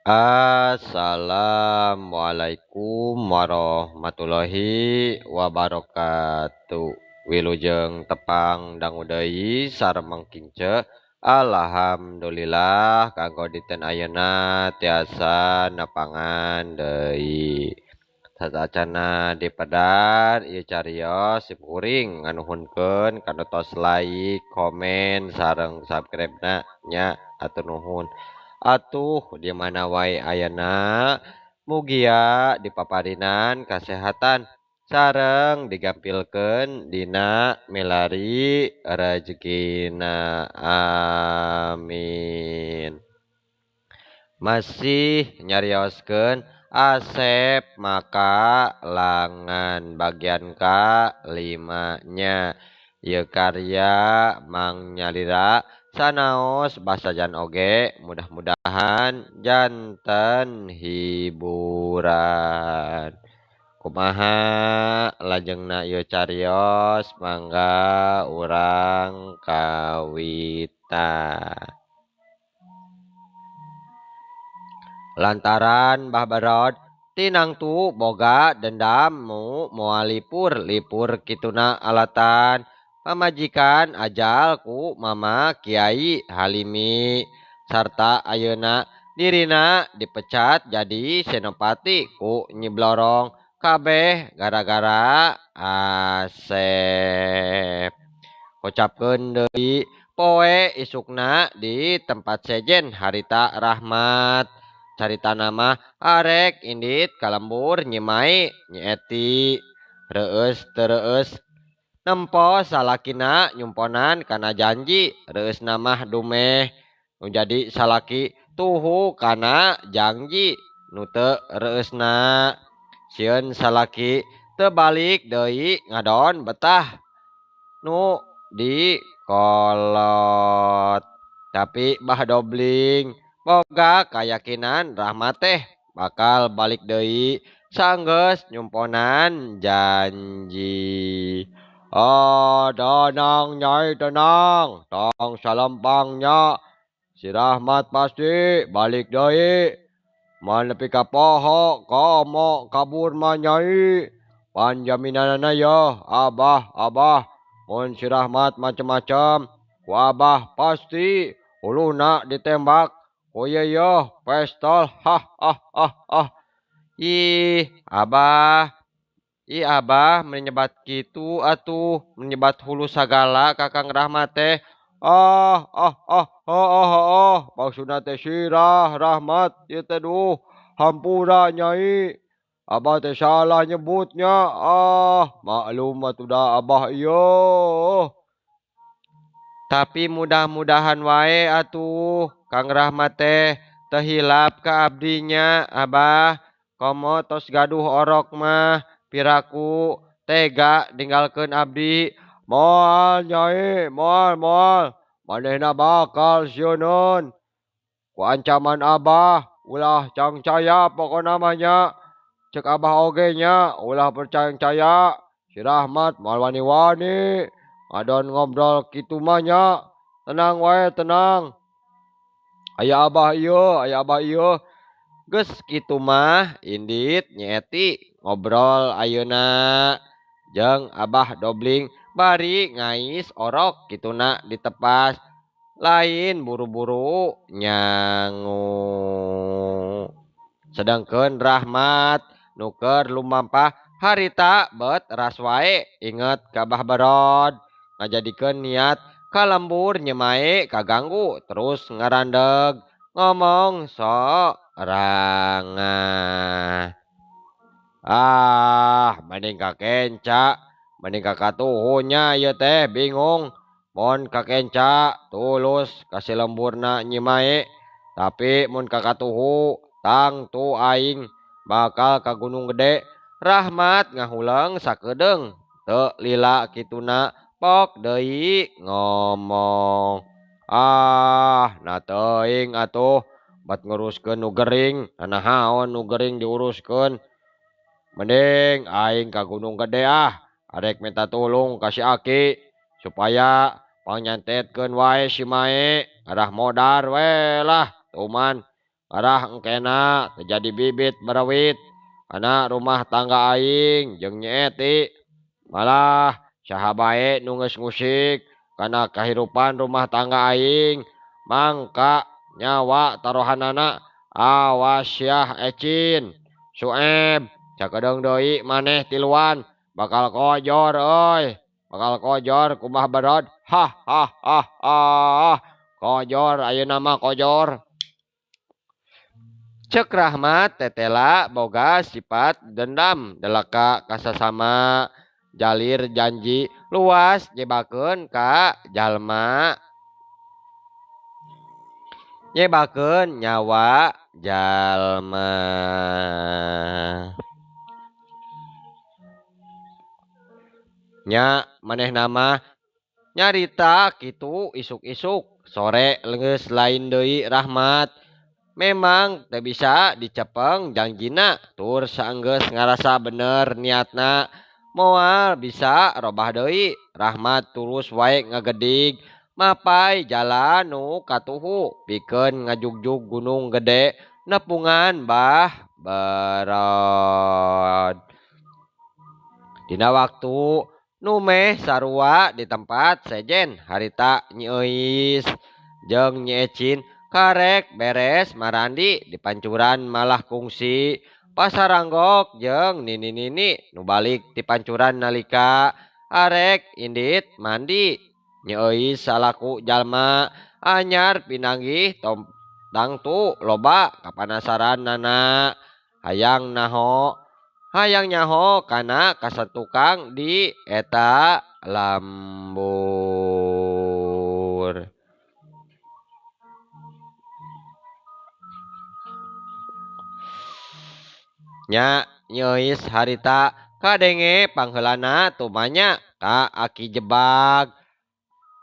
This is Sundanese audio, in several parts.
Assalamualaikum warahmatullahi wabarakatuh. Wilujeng tepang dangu deui sareng kince. Alhamdulillah kanggo dinten ayeuna tiasa nepangan deui. Satacana dipedar ieu carios simkuring nganuhunkeun kana tos like, komen, sareng subscribe-na nya atur nuhun. Atuh di mana wae ayana mugia dipaparinan kasehatan sareng digampilkeun dina milari rejekina, amin. Masih nyarioskeun Asep maka langan bagian ka limanya ieu karya Mang Nyalira sanaos basajan oge mudah-mudahan janten hiburan. Kumaha lajengna ieu carios mangga urang kawitan. Lantaran Bah Barod tinangtu boga dendam mu moal lipur-lipur kituna alatan pamajikan ajal ku Mama Kiai Halimi sarta ayeuna dirina dipecat jadi senopati ku Nyi Blorong kabeh gara-gara Asep. Kocapkeun deui poe isukna di tempat sejen harita Rahmat. Carita nama arek indit kalembur Nyi Mae Nyi Eti reueus teu reueus nempo salakina nyumponan kana janji reueus namah dumeh nu jadi salaki tuhu kana janji nu teu reueusna sieun salaki teu balik deui ngadon betah nu di kolot. Tapi Bah Dobling boga kayakinan Rahmat teh bakal balik deui sanggeus nyumponan janji. Ah, tenang nyai tenang, tong salempangnya si Rahmat pasti balik deui. Moal nepi ka poho komo kabur mah nyai. Panjaminanana yeuh abah abah mun si Rahmat macem-macem ku abah pasti huluna ditembak. Oh iya iya, pistol, hah hah hah hah. Ih, abah menyebat kitu atuh, menyebat hulu sagala Kakang Rahmat teh. Ah ah ah ah ah ah, maksudna teh sirah Rahmat ieu teh duh, hampura nyai. Abah teh salah nyebutnya. Ah, maklum atuh da abah ieu. Tapi mudah-mudahan wae atuh Kang Rahmat teh teu hilap ka abdinya abah. Komo tos gaduh orok mah piraku tega ninggalkeun abdi. Moal nyai, moal moal. Manehna bakal sieuneun ku ancaman abah, ulah cangcaya pokona mah nya. Cek abah oge nya ulah percaya si Rahmat moal wani-wani ngadon ngobrol kitu mah nya. Tenang wae tenang. Aya abah ieu, aya abah ieu. Geus kitu mah indit Nyi Eti ngobrol ayeuna jeung Abah Dobling bari ngais orok kituna ditepas lain buru-buru nyangu. Sedangkeun Rahmat nu keur lumampah harita bet ras wae inget ka Bah Barod ngajadikeun niat kalembur Nyi Mae kaganggu terus ngarandeg ngomong sorangan. Ah, mending ka kenca, mending ka katuhunya ieu teh bingung. Mun ka kenca tulus ka si lemburna Nyi Mae, tapi mun ka katuhu tangtu aing bakal ka Gunung Gede. Rahmat ngahuleng sakedeung teu lila kituna pok deui ngomong. Ah, na teuing atuh bat nguruskeun nu gering, nanahaon nu gering diuruskeun. Mending aing ka Gunung Gede ah, arek minta tulung ka si Aki supaya pangnyantetkeun wae si Mae, arah modar we lah tuman. Arah engkena teu jadi bibit barawit kana rumah tangga aing jeung Nyi Eti. Malah saha bae nu geus ngusik kana kahirupan rumah tangga aing mangka nyawa taruhanana awas yah Ecin. Sueb sakedeung deui maneh tiluan bakal kojor euy. Bakal kojor kumaha berod. Ha ha ha ha. Kojor ayeuna mah kojor. Cek Rahmat tetela boga sifat dendam deleka kasasama jalir janji luas nyebakeun ka jalma. Nyebakeun nyawa jalma. Nya manehna mah nyarita kitu isuk-isuk sore leungeus lain deui Rahmat. Memang teu bisa dicepeng jangjina tur saenggeus ngarasa bener niatna moal bisa robah deui. Rahmat terus wae ngagedig mapai jalan nu katuhu pikeun ngajugjug gunung gede nepungan Bah Berod. Dina waktu nu meh sarua di tempat sejen harita Nyi Euis jeung Nyi Ecin karek beres marandi di pancuran malah kungsi pasaranggok jeung nini-nini nu balik ti pancuran nalika arek indit mandi. Nyi Euis salaku jalma anyar pinanggih tangtu loba kapanasaran nana hayang naho hayang nyaho kana kasatukang di eta lambur. Nya Nyi Euis harita kadenge pangheulana tumanya ka Aki Jebag.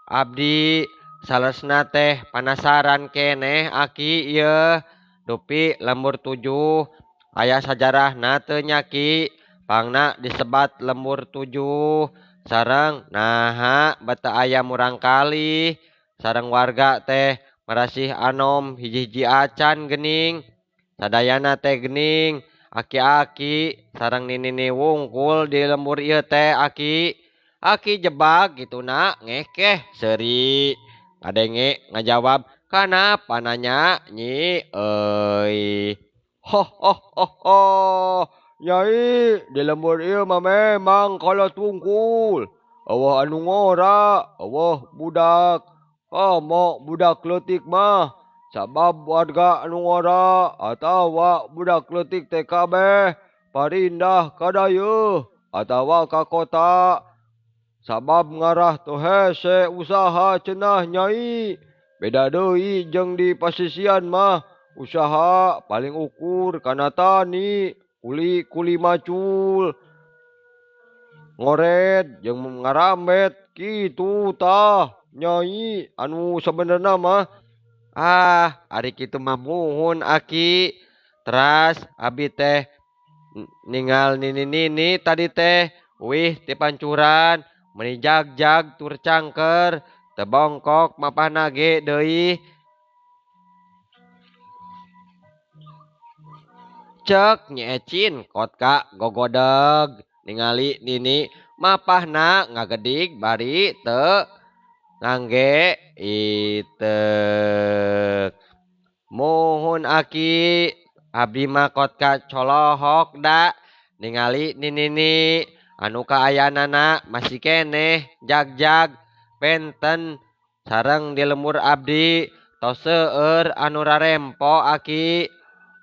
Abdi salesna teh panasaran keneh Aki ieu dupi lembur 7 aya sajarahna teu nya Ki pangna disebat lembur 7 sareng naha beta aya murangkalih sareng warga teh marasih anom hiji-hiji acan geuning sadayana teh geuning aki-aki sareng nini-nini wungkul di lembur ieu teh Aki. Aki Jebag gituna ngekeh seuri ngadenge ngajawab kana pananya Nyi Euis. Ho ho ho ho. Nyai di lembur ieu mah memang kolot wungkul. Eueuh anu ngora, eueuh budak. Komo budak leutik mah sabab warga anu ngora atawa budak leutik teh kabeh parindah ka dayeuh atawa ka kota. Sabab ngarah teu hese usaha cenah Nyai. Beda deui jeung di pasisian mah usaha paling ukur kana tani, kuli-kuli macul, ngored jeung ngarambet kitu tah Nyai anu sabenerna mah. Ah, ari kitu mah muhun Aki. Teras abi teh ningal nini-nini tadi teh wih ti pancuran meuni jag-jag tur cangker teu bongkok mapahna ge deui. Cek Nyi Ecin kot ka gogodeg ningali nini mapahna ngagedig bari teu ngangge iteuk. Muhun Aki abdi mah kot ka colohok da ningali nini anu kaayaanana masih keneh jag-jag benten sareng di lembur abdi tos seueur anu rarempo Aki.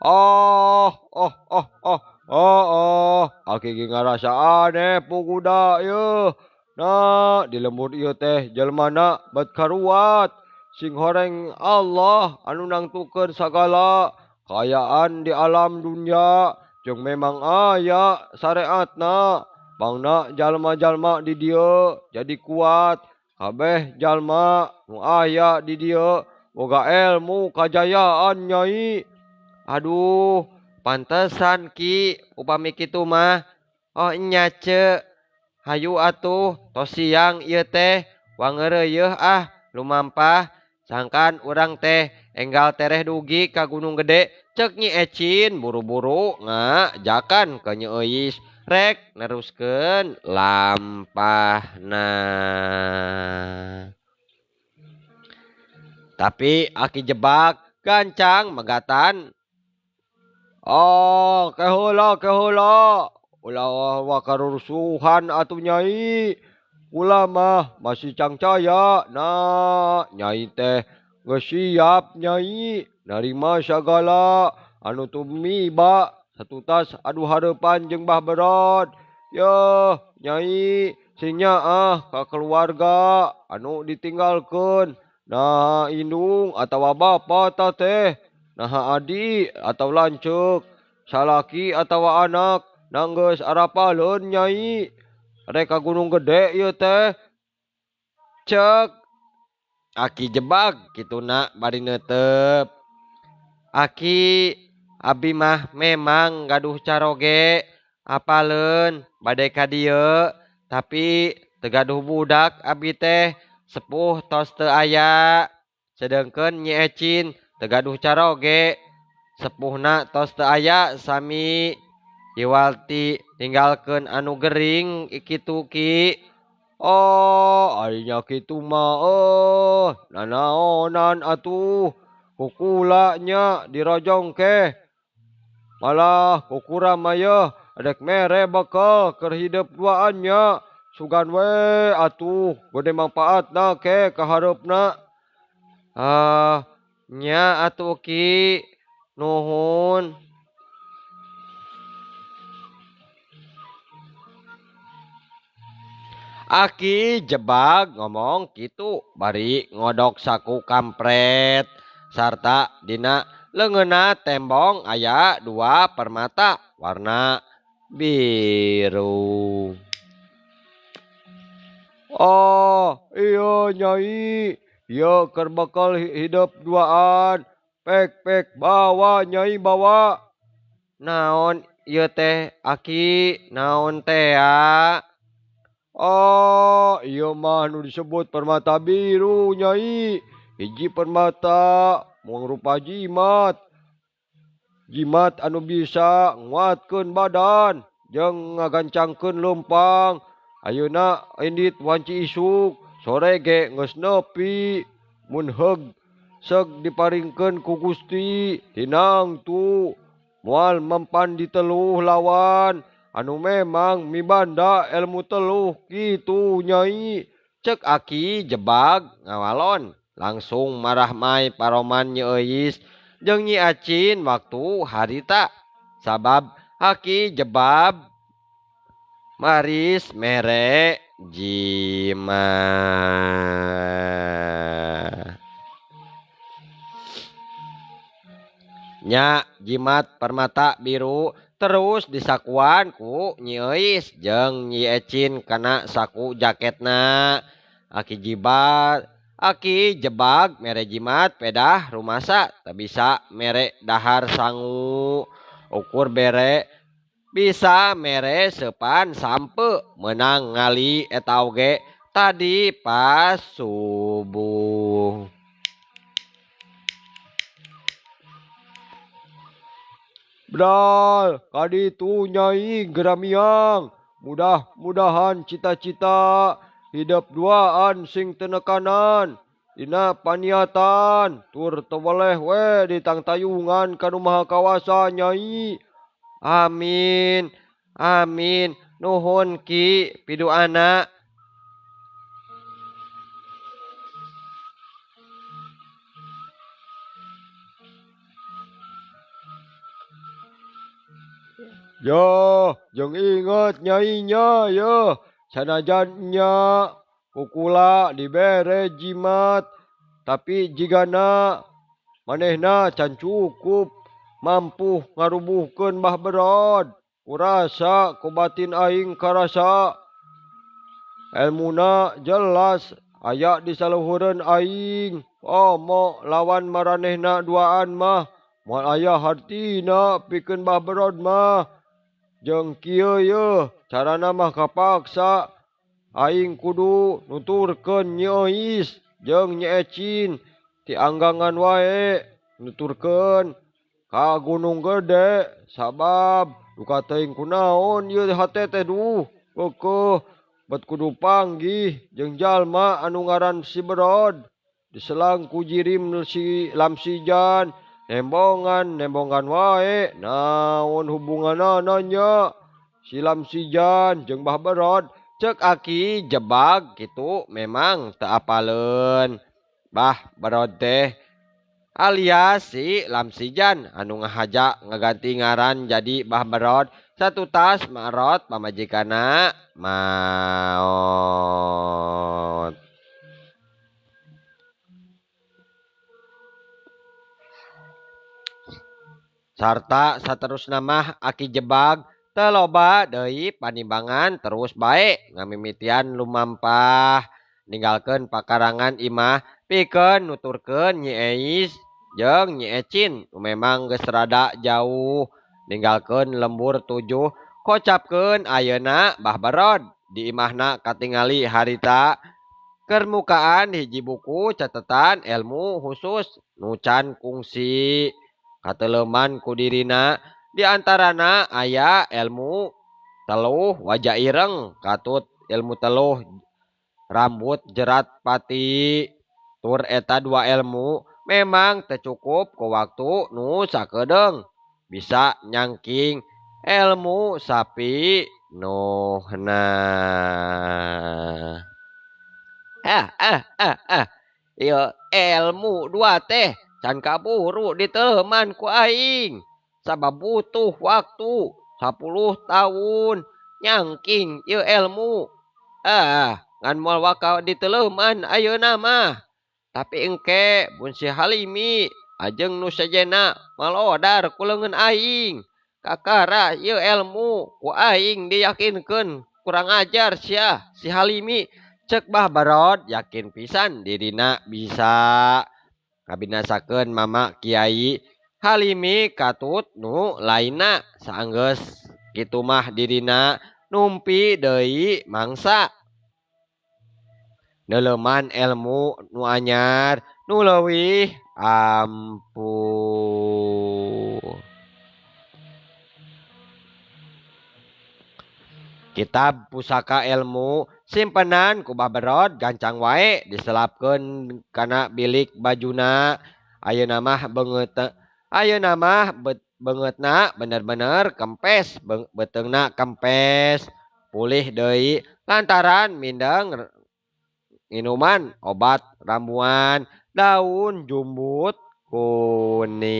Oh oh oh oh oh oh Aki ge ngarasa aneh puguda ieu. Nah di lembur ieu teh jelmana bet karuat sing horeng Allah anu nangtukeun sagala kaayaan di alam dunya jeung memang aya sareatna. Pangna jalma-jalma di dieu jadi kuat kabeh jalma nu aya di dieu boga ilmu kajayaan Nyai. Aduh pantesan Ki upami kitu mah. Oh nya ce hayu atuh tos siang ieu teh wangeureuh ah lumampah sangkan urang teh Enggal tereh dugi ka Gunung Gede cek Nyi Ecin buru-buru ngajakan ka Nyi Euis rek neruskeun lampahna. Tapi Aki Jebak gancang megatan. Oh, keheula keheula. Ulah wakarusuhan atuh Nyai. Kula mah masih cangcaya. Nah, Nyai teh geus siap Nyai narima sagala anu tumiba satutas adu hareupan jeung Bah Berod. Yeuh, Nyai sing nyaah ka keluarga anu ditinggalkeun. Nah, indung atawa bapa ta teh, naha adi atau lanceuk, salaki atawa anak, nanggeus arapaleun Nyai. Rek ka Gunung Gede ieu teh. Cek Aki Jebak kituna bari neuteup. Aki abi mah memang gaduh caroge apaleun bade ka dieu, tapi teu gaduh budak abi teh sepuh tos teu aya. Sedengkeun Nyi Ecin teu gaduh caroge sepuhna tos teu aya sami iwalti ninggalkeun anu gering kitu Ki. Oh, ari nya kitu mah nanaonan atuh kukula nya dirojong keh. Malah kukura mah yeuh rek mere bekel keur hidep duaan nya. Sugan we atuh gede mangpaatna ke ka hareupna. Ah, nya atuh Ki, nuhun. Aki Jebak ngomong kitu bari ngodok saku kampret sarta dina leungeunna tembong aya 2 permata warna biru. Oh, iya Nyai, ieu keur bekel hidep duaan. Pek pek bawa Nyai bawa. Naon ieu teh Aki, naon teh ya? Oh, ieu mah nu disebut permata biru Nyai. Hiji permata mangrupa jimat. Jimat anu bisa nguatkeun badan jeung ngagancangkeun leumpang. Ayeuna indit wanci isuk, sore ge geus nepi. Mun heug seug diparingkeun ku Gusti, tinang tu moal mempan diteluh lawan anu memang mibanda ilmu teluh kitu Nyai. Cek Aki Jebag ngawalon langsung marah mai paroman Nyi Euis jeung Nyi Acin waktu harita sabab Aki Jebab maris mere jimat. Nya jimat permata biru terus disakuan ku Nyi Euis jeung Nyi Ecin kana saku jaketna. Aki jibat, Aki Jebag mere jimat pedah rumasa teu bisa mere dahar sangu. Ukur bere bisa mere sepan sampe menang ngali eta oge tadi pas subuh. Bedal kaditu Nyai geramiang. Mudah-mudahan cita-cita hidup duaan sing tenekanan dina paniatan tur teweleh we ditangtayungan kanu maha kawasa Nyai. Amin amin nuhun Ki piduana. Yo, jeung inget nyainya yo, sanajan nya kukula dibere jimat, tapi jigana manehna can cukup mampu ngarubuhkeun Mbah Berod. Kurasa ku batin aing karasa elmuna jelas aya di saluhureun aing. Omo lawan maranehna duaan mah moal aya hartina pikeun Mbah Berod mah. Jeung kieu yeuh carana mah kapaksa aing kudu nuturkeun Nyi Euis jeung Nyi Ecin Tianggangan wae nuturkeun ka Gunung Gede sabab duka teuing kunaon ieu hate teh duh keukeuh bet kudu panggih jeung jalma anu ngaran si Berod diselang ku jirim si Lamsijan nembongan nembongan wae naon hubunganana nya si Lamsijan jeung Bah Berod cek Aki Jebag kitu memang teu apaleun Bah Berod teh alias si Lamsijan anu ngahaja ngaganti ngaran jadi Bah Berod satutas marot pamajikanna maot. Sarta saterusna mah Aki Jebag teu loba deui panimbangan terus bae ngamimitian lumampah ninggalkeun pakarangan imah pikeun nuturkeun Nyi Eis jeung Nyi Ecin nu memang geus rada jauh ninggalkeun lembur 7 kocapkeun ayeuna Bah Berod di imahna katingali harita keur mukaan hiji buku catetan ilmu khusus nu can kungsi kateleuman ku dirina di antarana aya ilmu teluh wajah ireng katut ilmu teluh rambut jerat pati tur eta dua ilmu memang teu cukup ku waktu nu sakedeung bisa nyangking ilmu sapi nuhna. Ieu ilmu dua teh can kaburu diteuman ku aing sabab butuh waktu 10 tahun nyangking ieu ilmu. Ngan moal waka diteleuman ayeuna mah. Tapi engke mun si Halimi ajeng nu sejenna malodar ku leungeun aing. Kakara ieu ilmu ku aing diyakinkeun kurang ajar sia si Halimi. Cek Bah Berod yakin pisan dirina bisa ngabinasakeun mama Kiai Halimi katut nu lainna saanggeus kitu mah dirina numpi deui mangsa neuleuman ilmu nu anyar nu leuwih ampuh. Kitab pusaka ilmu simpenan ku Bah Berod gancang wae diselapkeun kana bilik bajuna. Ayeuna mah beungeutna bener-bener kempes, beuteungna kempes pulih deui lantaran mindeng minuman obat ramuan daun jumbut kuning.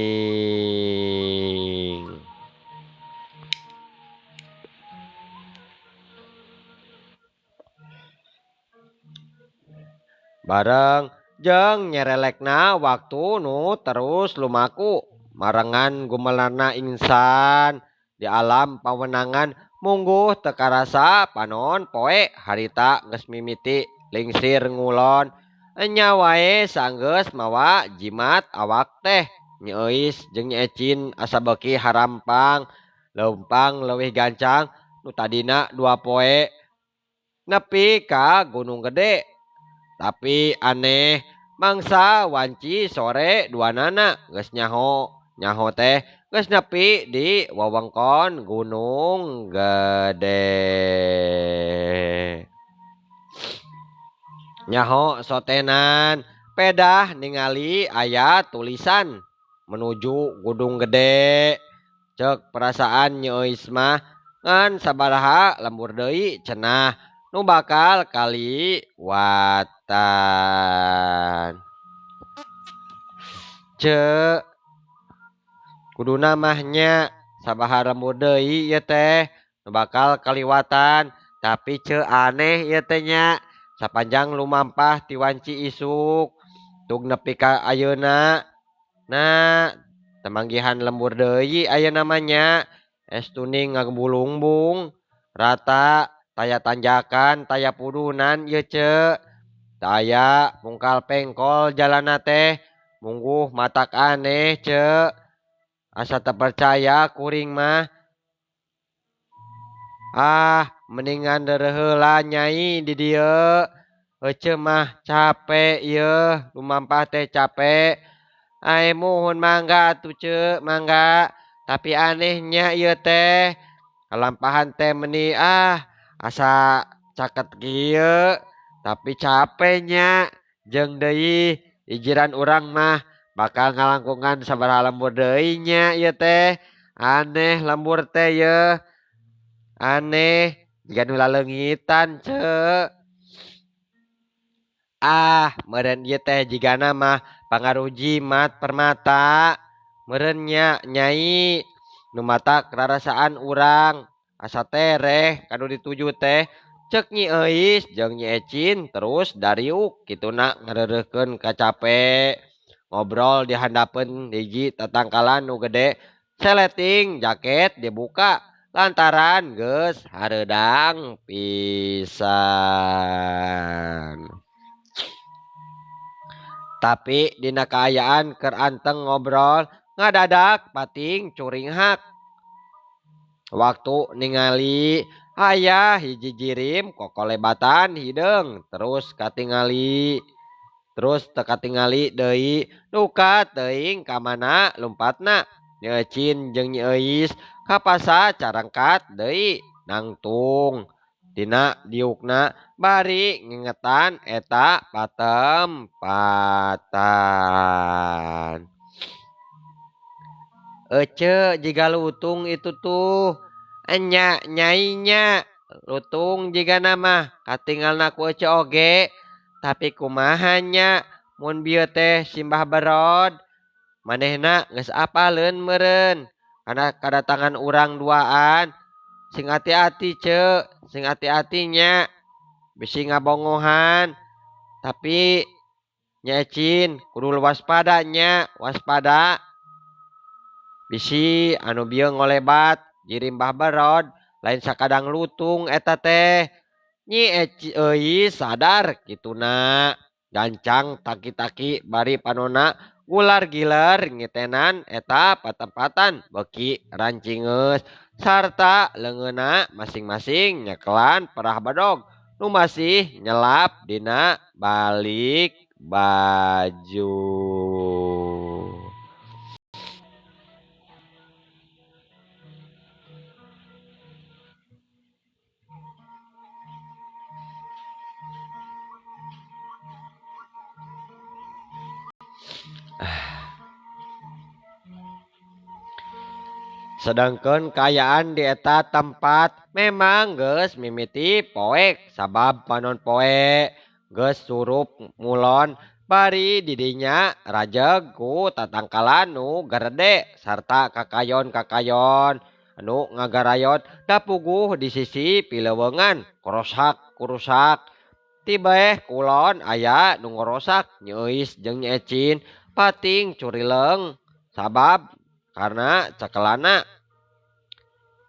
Bareng jeung nyerelekna waktu nu terus lumaku marengan gumelarna insan di alam pawenangan mungguh teu karasa panon poe harita geus mimiti lingsir ngulon enya wae sanggeus mawa jimat awak teh Nyi Eis jeung Nyi Ecin asa beuki harampang leumpang leuwih gancang nu tadina 2 poe nepi ka Gunung Gede. Tapi aneh mangsa wanci sore duanana geus nyaho nyaho teh geus nepi di wewengkon Gunung Gede. Nyaho sotenan pedah ningali aya tulisan menuju Gunung Gede. Cek perasaan Nyi Eis mah ngan sabaraha lembur deui cenah nu bakal kaliwatan. Cek kuduna mah nya sabaha lembur deui ieu teh nu bakal kaliwatan. Tapi cek aneh ieu teh nya sapanjang lumampah ti wanci isuk tug nepi ka ayeuna na temanggihan lembur deui ayeuna mah nya es tuning ngabulungbung rata taya tanjakan taya pudunan ieu ce taya pungkal pengkol jalana teh mungguh matak aneh ce asa teu percaya kuring mah. Ah mendingan deureuh heula nyai di dieu. Ece mah capek ieu lumampah teh capek. Ae muhun mangga atuh ce mangga. Tapi anehnya ieu teh kalampahan teh meni asa caket kieu tapi capeknya jeung deui ijiran urang mah bakal ngalangkungan sabaraha lembur deui nya ieu teh. Aneh lembur teh ye, aneh jiga nu laleungitan ce. Ah meureun ieu teh jigana mah pangaruh jimat permata meureun nya nyai nu matak rarasaan urang asa tereh kanu dituju teh. Cek Nyi Euis jeung Nyi Ecin terus dariuk kituna ngareureuhkeun kacape ngobrol di handapeun hiji tatangkalan nu gede. Seleting jaket dibuka lantaran geus hareudang pisan. Tapi dina kaayaan keur anteng ngobrol ngadadak pating curinghak. Waktu ningali aya hiji jirim kokolebatan hideung terus katingali. Terus teu katingali deui duka teuing ka mana lumpatna. Nyi Ecin jeung Nyi Euis kapasa carangkat deui nangtung dina diukna bari ngingetan eta patempatan. Ece jiga lutung itu tuh enya nyai nya lutung jiga nama katingalna ku ece oge tapi kumaha nya mun bieu teh simbah berod manehna geus apaleun meureun karena kadatangan urang duaan. Sing hati-hati ce, sing hati-hati nya bisi ngabongohan. Tapi Nyi Ecin kudu waspada nya, waspada bisi anu bieu ngolebat jirim Bah Berod lain sakadang lutung eta teh. Nyi Euis sadar kituna gancang taki-taki bari panona gular giler ngitenan eta patempatan beki rancingeus sarta leungeunna masing-masing nyekelan perah bedog nu masih nyelap dina balik baju. Sedangkan kaayaan di eta tempat memang geus mimiti poek sabab panon poe geus surup mulon bari didinya rajeg ku tatangkalan nu garede sarta kakayon-kakayon anu ngagarayot dapuguh di sisi pileuweungan korosak-kurusak. Tibeh kulon aya nu ngorosak Nyi Euis jeung Nyi Ecin pating curileung sabab karena cekelana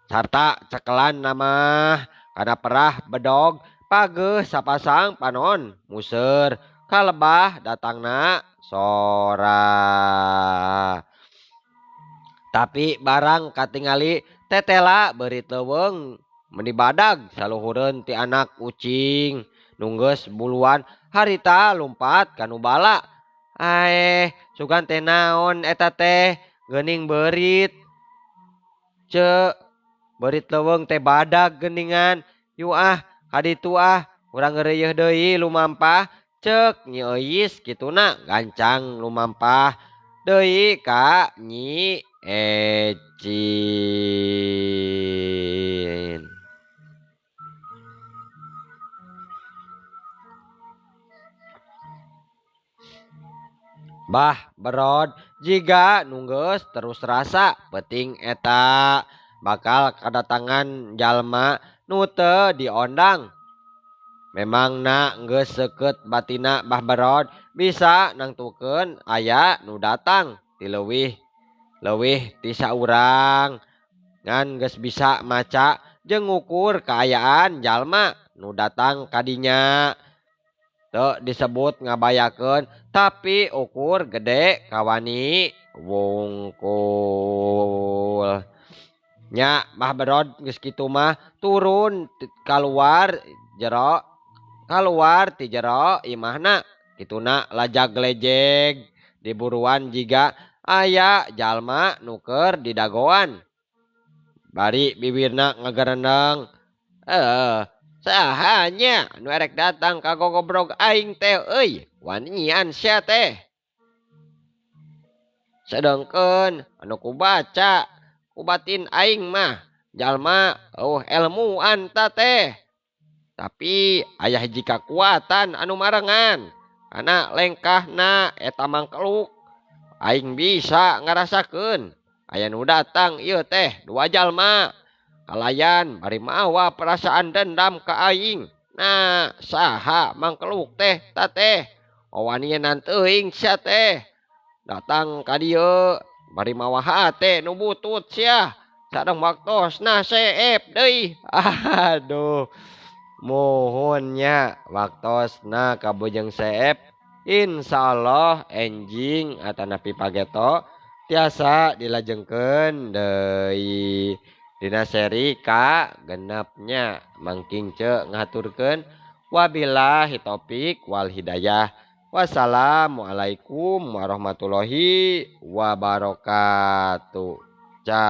sarta cekelan nama karena perah bedog pageuh sapasang panon museur kalebah datangna sora. Tapi barang katingali tetela beurit leuweung meni badag saluhureun ti anak ucing nunggeus buluan harita lumpat kanu bala. Aeh sugan teh naon eta teh geuning beurit ce beurit leuweung teh badag geuningan. Yu ah kaditu ah urang ngeureuyeun deui lumampah cek Nyi Euis kituna gancang lumampah deui ka Nyi Ecin. Bah Berod jiga nunggeus terus rasa penting eta bakal kadatangan jalma nu teu diondang. Memangna geus seukeut batina Bah Berod bisa nangtukeun aya nu datang ti leuwih leuwih ti saurang ngan geus bisa maca jeung ngukur kaayaan jalma nu datang kadinya. Teu disebut ngabayakeun tapi ukur gede kawani wungkul. Nya Bah Berod geus kitu mah turun kaluar jero Kaluar ti jero imahna kituna lajag lejeg diburuan jiga aya jalma nu keur didagoan. Bari bibirna ngagerendeng. Saha nya nu erek datang ka gogobrog aing teh euy, wanian sia teh. Sedengkeun anu kubaca ku batin aing mah jalma eueuh elmuan ta teh. Tapi aya hiji kakuatan anu marengan kana lengkahna eta mangkeluk. Aing bisa ngarasakeun aya nu datang ieu teh dua jalma. Kalayan bari mawa perasaan dendam ka aing. Nah, saha mangkeluk teh ta teh? Wawanianan teuing sia teh. Datang ka dieu bari mawa hate nu butut sia. Sareng waktosna seep deui. Aduh. Muhun nya waktosna kabujeng seep. Insyaallah enjing atanapi pageto tiasa dilajengkeun deui. Dina seri ka genepnya mangking ce ngaturkeun wabillahi taufik wal hidayah. Wassalamualaikum warahmatullahi wabarakatuh. Ca.